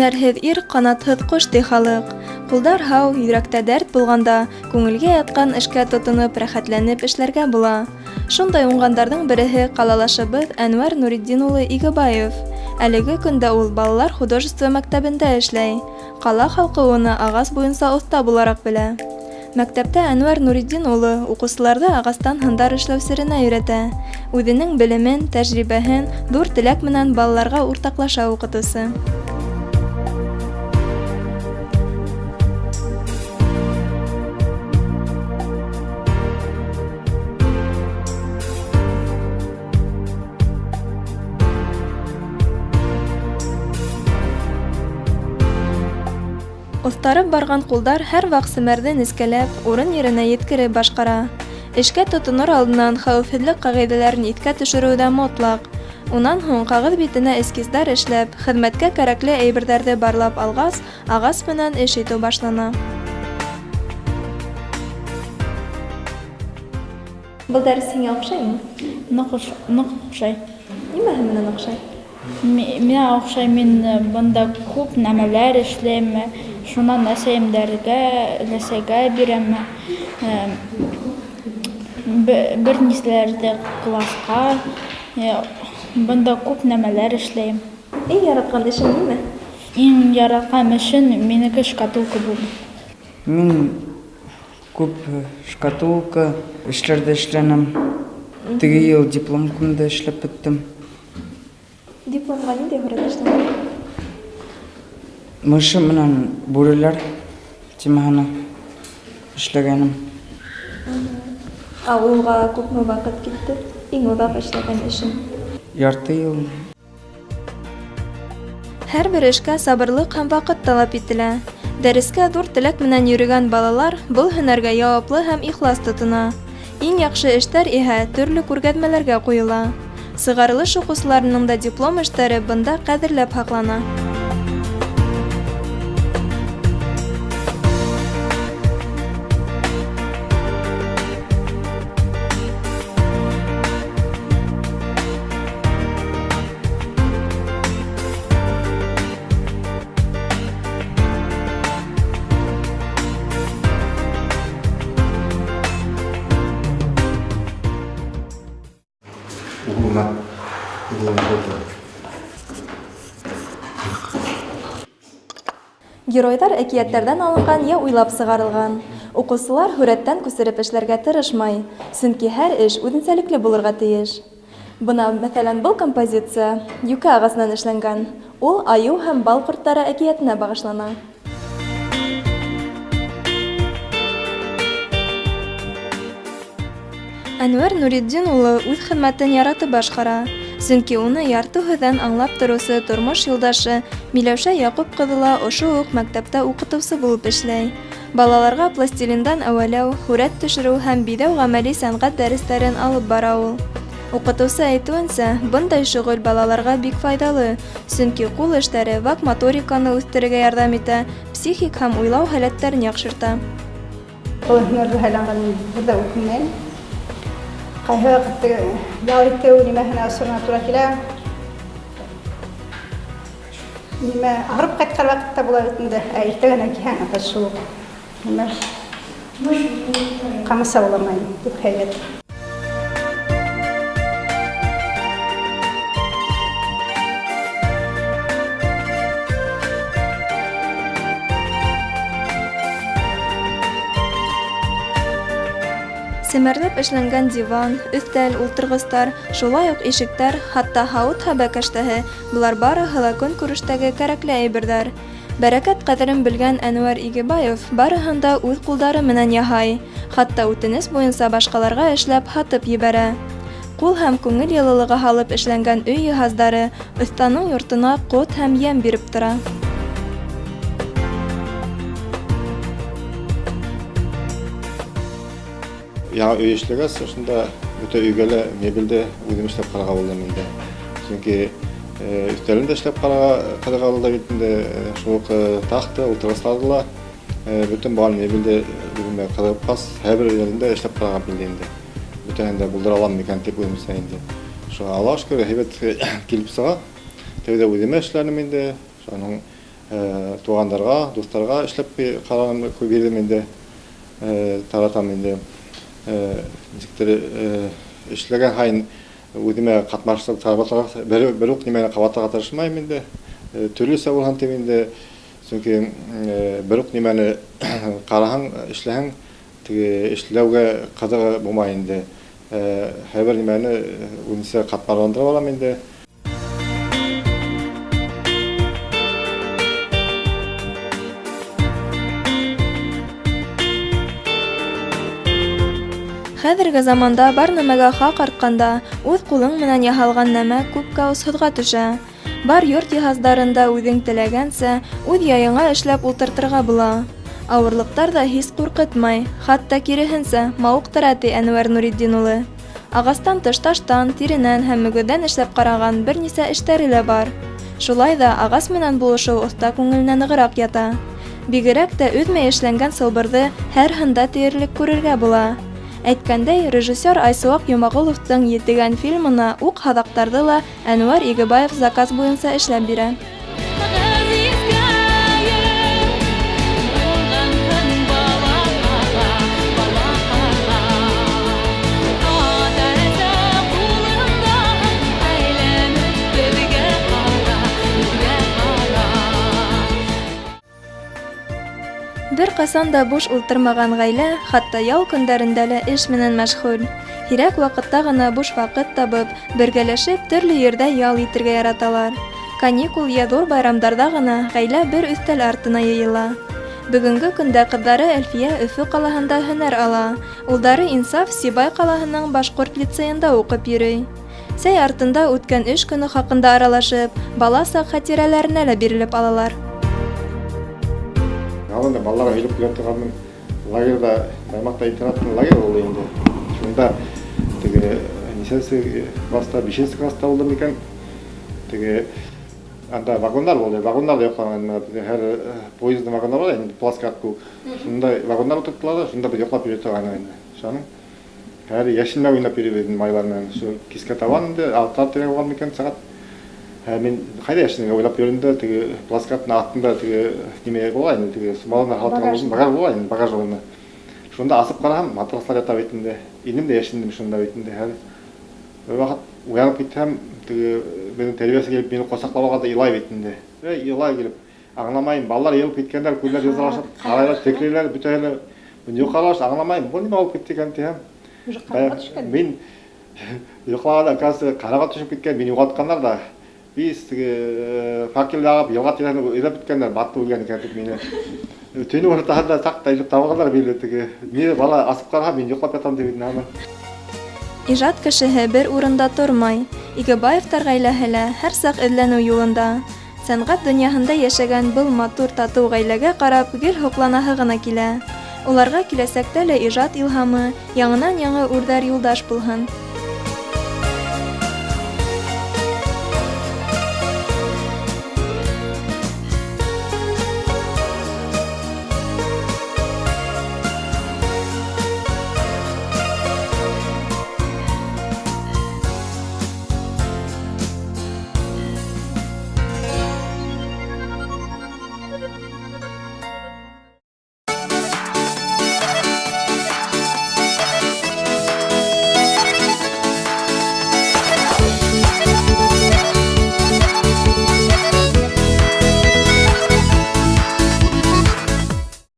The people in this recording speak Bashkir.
Һөнәрһеҙ ир, ҡанатһыҙ ҡош, ти халыҡ. Ҡулдар һау, йөрәктә дәрт булғанда, күңелгә ятҡан эшкә тотоноп, рәхәтләнеп эшләргә була. Шундай уңғандарҙың береһе ҡалалашыбыҙ Әнүәр Нуретдин улы Игебаев. Әлеге көндә ул балалар художество мәктәбендә эшләй. Ҡала халҡы уны ағас буйынса оҫта булараҡ белә. Мәктәптә Әнүәр Нуретдин улы уҡыусыларҙы ағастан һындар эшләү серенә өйрәтә. Үҙенең белемен, тәжрибәһен ҙур теләк менән балаларға уртаҡлаша уҡытыусы. Оҫтарып барған ҡулдар һәр ваҡ семәрҙе нескәләп, урын-еренә еткереп башҡара. Эшкә тотонор алдынан хәүефһеҙлек ҡағиҙәләрен иҫкә төшөрөү ҙә мотлаҡ. Унан һуң ҡағыҙ битенә эскиздар эшләп, хеҙмәткә кәрәкле әйберҙәрҙе барлап алғас, ағас менән эш итеү башлана. Был дәрес һиңә оҡшаймы? Ныҡ ныҡ оҡшай. Нимәһе менән оҡшай? Миңә оҡшай, мин бында күп нәмәләр эшләйем, шунан әсәйемдәргә, өләсәйгә бирәм. Бер нисәләрҙе класҡа, бында күп нәмәләр эшләйем. Иң яратҡан эшең нимә? Иң яратҡан эшем минеке шкатулка булды. Мин күп шкатулка эшләрҙе эшләнем. Теге йыл дипломкамды да эшләп бөттөм. Дипломға ниндәй һүрәт эшләнең? Мышы менән бүреләр темаһына эшләгәнем. Ә уға күпме ваҡыт китте? Иң оҙаҡ эшләгән эшең? Ярты йыл. Һәрбер эшкә сабырлыҡ һәм ваҡыт талап ителә. Дәрескә ҙур теләк менән йөрөгән балалар был һөнәргә яуаплы һәм ихлас тотона. Иң яҡшы эштәр иһә төрлө күргәҙмәләргә ҡуйыла. Сығарылыш уҡыусыларының да диплом эштәре бында ҡәҙерләп һаҡлана. Геройҙар әкиәттәрҙән алынған йә уйлап сығарылған. Уҡыусылар һүрәттән күсереп эшләргә тырышмай, сөнки һәр эш үҙенсәлекле булырға тейеш. Бына, мәҫәлән, был композиция йүкә ағасынан эшләнгән. Ул айыу һәм бал ҡорттары әкиәтенә бағышлана. Әнүәр Нуретдин улы үҙ хеҙмәтен яратып башҡара, сөнки уны ярты һүҙҙән аңлап тороусы тормош юлдашы Миләүшә Яҡуп ҡыҙы ла ошо уҡ мәктәптә уҡытыусы булып эшләй. Балаларға пластилиндан әүәләү, һүрәт төшөрөү һәм биҙәү ғәмәли сәнғәт дәрестәрен алып бара ул. Уҡытыусы әйтеүенсә, бындай шөғөл балаларға бик файҙалы, сөнки ҡул эштәре ваҡ моториканы үҫтерергә ярҙам итә, психик һәм уйлау һәләттәрен яҡшырта. Был һөнәрҙе һайланған бер ҙә үкенмәйем. Ҡайһы ваҡыт ял итеү нимәһенә осорона тура килә. Нимә арып ҡайтҡан ваҡытта була бит инде. Ә иртәгәнән киһәң, ата шул уҡ нимә ҡамасауламай, бик һәйбәт. Семәрләп эшләнгән диван, өҫтәл, ултырғыстар, шулай уҡ ишектәр, хатта һауыт-һаба кәштәһе, болар барыһы ла көнкүрештәге кәрәкле әйберҙәр. Бәрәкәт ҡәҙерен белгән Әнүәр Игебаев барыһын да үҙ ҡулдары менән яһай, хатта үтенес буйынса башҡаларға эшләп һатып ебәрә. Ҡул һәм күңел йылылығы һалып эшләнгән өй йыһаздары оҫтаның йортона ҡот һәм йәм биреп тора. Яңы өй эшләгәс, шунда бөтә өйгә лә мебелде үҙем эшләп ҡарарға булдым инде. Сөнки өҫтәлен дә эшләп ҡарарға ҡыҙыға булды бит инде, шул уҡ тахта, ултырғыстарҙы ла бөтөн булған мебелде үҙемә ҡыҙығып һәр бер ерендә эшләп ҡарарға килде инде. Бөтәһен дә булдыра алам микән тип үҙемсә инде. Шуға Аллаға шөкөр, һәйбәт килеп сыға. Тәүҙә үҙемә эшләнем инде. Шуның Туғандарға, дуҫтарға эшләп ҡараным, бирҙем инде, таратам инде. Нисектер эшләгән һайын үҙемә ҡатмарлыҡ ҡабатларға, бер үк нимәне ҡабатларға тырышмайым инде. Төрлөсә булһын тип инде, сөнки бер үк нимәне ҡараһаң, эшләһәң, теге эшләүгә ҡыҙығы булмай инде. Һәр бер нимәне үҙенсә ҡатмарландырып алам инде. Хәҙерге заманда бар нәмәгә хаҡ артҡанда, үҙ ҡулың менән яһалған нәмә күпкә осһоҙға төшә. Бар йорт йыһаздарын да үҙең теләгәнсә, үҙ яйыңа эшләп ултыртырға була. Ауырлыҡтар ҙа һис ҡурҡытмай, хатта киреһенсә, мауыҡтыра, ти Әнүәр Нуретдин улы. Ағастан тыш таштан, тиренән һәм мөгөҙҙән эшләп ҡараған бер нисә эштәре лә бар. Шулай ҙа ағас менән булышыу оҫта күңеленә нығыраҡ ята. Бигерәк тә өҙмәй эшләнгән сылбырҙы һәр һында тиерлек күрергә була. Әйткәндәй, режиссер Айсыуаҡ Йомағоловтың Етегән фильмына уҡ һаҙаҡтарҙы ла Әнүәр Игебаев заказ буйынса эшләп бирә. Бер ҡасан да буш ултырмаған ғаилә, хатта ял көндәрендә лә эш менән мәшғүл. Һирәк ваҡытта ғына буш ваҡыт табып, бергәләшеп төрлө ерҙә ял итергә яраталар. Каникул йә ҙур байрамдарҙа ғына ғаилә бер өҫтәл артына йыйыла. Бөгөнгө көндә ҡыҙҙары Әлфиә Өфө ҡалаһында һөнәр ала, улдары Инсаф Сибай ҡалаһының башҡорт лицейында уҡып йөрөй. Сәй артында үткән эш көнө хаҡында аралашып, бала саҡ хәтирәләренә лә бирелеп алалар. Алында балаларға һөйләп килә торғанмын. Лагерҙа, Баймаҡта интернаттың лагерь булды инде. Шунда теге нисәнсе класста, бишенсе класста булдым икән. Теге анда вагондар булды. Вагондарҙа йоҡлаған, һәр поездда вагондар була инде, плацкарт кеүек. Шунда вагондар ултырттылар ҙа, шунда беҙ йоҡлап йөрөй торғайныҡ инде. Шуның һәр йәшенмә уйнап йөрөйбөҙ инде малайлар менән. Шул кискә табан инде, алтылар тирәһе булған микән сәғәт. Мин ҡайҙа йәшенергә уйлап йөрөйөм дә, теге плацкартның аҫтында теге нимә була инде, теге маландар һалып торған багаж була инде, багаж урыны. Шунда асып ҡараһам, матраслар ята бит инде. Инем дә йәшендем шунда бит инде. Хәҙер бер ваҡыт уянып китһәм, теге беҙҙең тәрбиәсе килеп мине ҡосаҡлап алған да илай бит инде. Эй, илай килеп, аңламайым, балалар йығылып киткәндәр, күҙҙәр йозалашып, ҡарайлар, текләйләр, бөтәһе лә. Мин йоҡлап аңламайым, был нимә булып китте икән тиһәм. Уже ҡараңға төшкән. Мин йоҡлағанда, оказывается, ҡараңға төшөп киткән, мине юғалтҡандар ҙа. Биз теге факел яғып, йылға тирәһен эҙләп бөткәндәр, батып үлгән икән тип мине. Төнө уртаһында саҡ та эҙләп табалар мине теге. Мине бала асып ҡараһа, мин йоҡлап ятам тип инде һаман. Ижад кешеһе бер урында тормай. Игебаевтар ғаиләһе лә һәр саҡ эҙләнеү юлында. Сәнғәт донъяһында йәшәгән был матур татыу ғаиләгә ҡарап гел һоҡланаһы ғына килә. Уларға киләсәктә лә ижад илһамы, яңынан-яңы үрҙәр юлдаш булһын.